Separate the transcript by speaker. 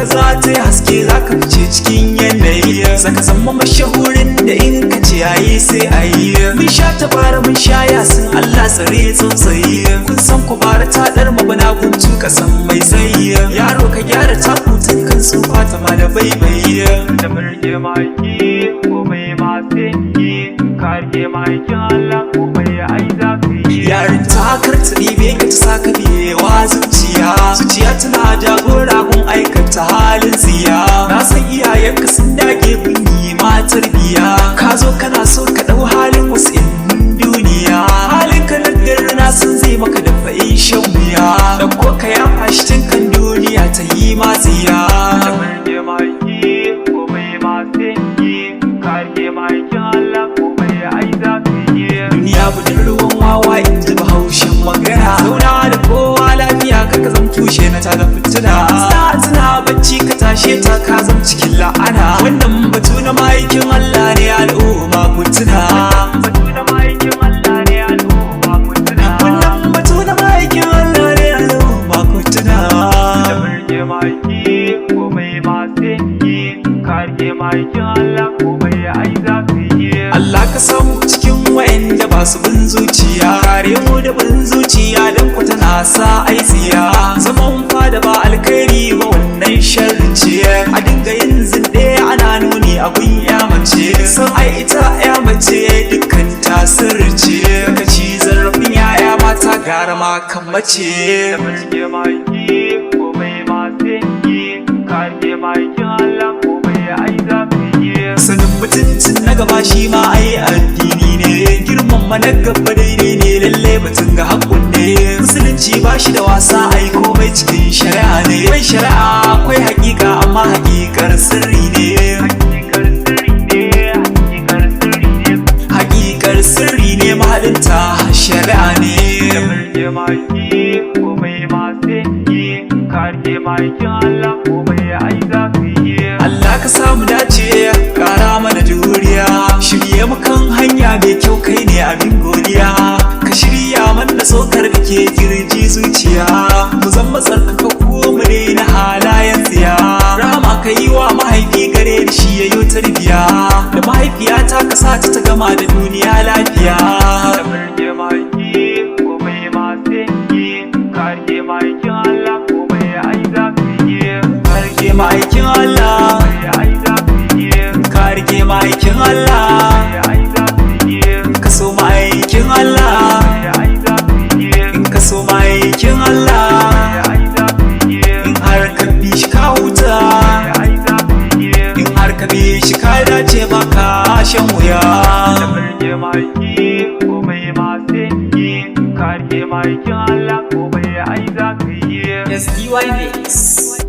Speaker 1: ka za ta yi haske, za ka fice cikin yanayi, zaka zama mashahurin da in ka ce ayi sai ayi. Mun sha tabara, mun sha yasin, Allah tsare tsuntsaye. Kun san ku bara ta dar mabana guntu kasan mai tsayi. Yaro, ka gyara taku tun kan tsufa ta ma da baibayi.
Speaker 2: Da murke maki komai ma sai yi, ka rike ma'aikin Allah, komai ai za ka yi.
Speaker 1: Yarin takar ta ɗibe ka ta saka biyewa zuciya. Zuciya tana jagora gun aikata halin tsiya. Na san iyayenka sun dage gun yi ma tarbiya. Ka zo kana so ka ɗau halin wasu in duniya. Halin ka na gari na san zai maka da fa'in shan wuya. Ɗauko ka ya fashi tun kan duniya ta yi ma tsiya.
Speaker 2: Da murke maki komai ma sai yi, ka rike ma'aikin Allah, komai ai za ka yi.
Speaker 1: Duniya budurwan wawa, in ji Bahaushen magana. Zauna da kowa lafiya, kar ka zam tushe na tada fitina. Tana bacci ka tashe ta, ka zam cikin la'ana. Wannan batu na ma'aikin Allah ne, al'umma ku tuna.
Speaker 2: Batu na ma'aikin Allah ne, al'umma ku tuna.
Speaker 1: Wannan batu na ma'aikin Allah ne, al'umma ku tuna.
Speaker 2: Da murke maki komai ma sai yi, ka rike ma'aikin Allah, komai ai za ka yi.
Speaker 1: Allah ka samu cikin wa'anda ba su bin zuciya. Kare mu da bin zuciya, don ku tana sa ai tsiya. Zaman fada ba alkhairi ba, wannan sharri ce. A dinga yin zinde ana nuni a gun ya mace. San ai ita ya mace dukkan ta sirri ce. Ka ci zarafin yaya mata, gara ma kan mace.
Speaker 2: Da murke maki komai ma sai yi, ka rike ma'aikin Allah, komai ai za ka yi.
Speaker 1: Sanin mutuncin na gaba shi ma ai addini ne. Girmama na gaba daidai ne, lalle batun ga haƙƙun ne. Musulunci ba shi da wasa, ai komai cikin shari'a ne. Akwai shari'a, akwai haƙiƙa, amma haƙiƙar sirri ne.
Speaker 2: Hakikar sirri ne, hakikar sirri ne.
Speaker 1: Haƙiƙar sirri ne, mahaɗinta shari'a ne.
Speaker 2: Da murke maki komai ma sai yi, ka rike ma'aikin Allah, komai ai za ka yi.
Speaker 1: Allah ka samu dace, kara mana juriya, shirye mu kan hanya mai kyau, kai ne abin godiya. Ka shirya mana tsokar da ke kirji zuciya, mu zama tsarkakakku, mu daina halayen tsiya. Rahama ka yi wa mahaifi, gare da shi yayo tarbiya, da mahaifiyata ka sa ta gama da duniya lafiya.
Speaker 2: Da murke maki komai ma sai yi, ka rike ma'aikin Allah, komai ai za ka yi.
Speaker 1: Ka rike ma'aikin Allah.
Speaker 2: Ai za ka yi.
Speaker 1: Ka rike ma'aikin Allah.
Speaker 2: Ai za ka yi.
Speaker 1: Ka so ma'aikin Allah.
Speaker 2: Ai za ka yi.
Speaker 1: In ka so ma'aikin Allah,
Speaker 2: Ai za ka yi.
Speaker 1: in har ka bi shi ka huta.
Speaker 2: Ai za ka yi.
Speaker 1: In har ka bi shi ka dace, ba ka shan wuya.
Speaker 2: Da murke maki komai ma sai yi, ka rike ma'aikin Allah, komai ai za ka yi.
Speaker 1: SDY Mix.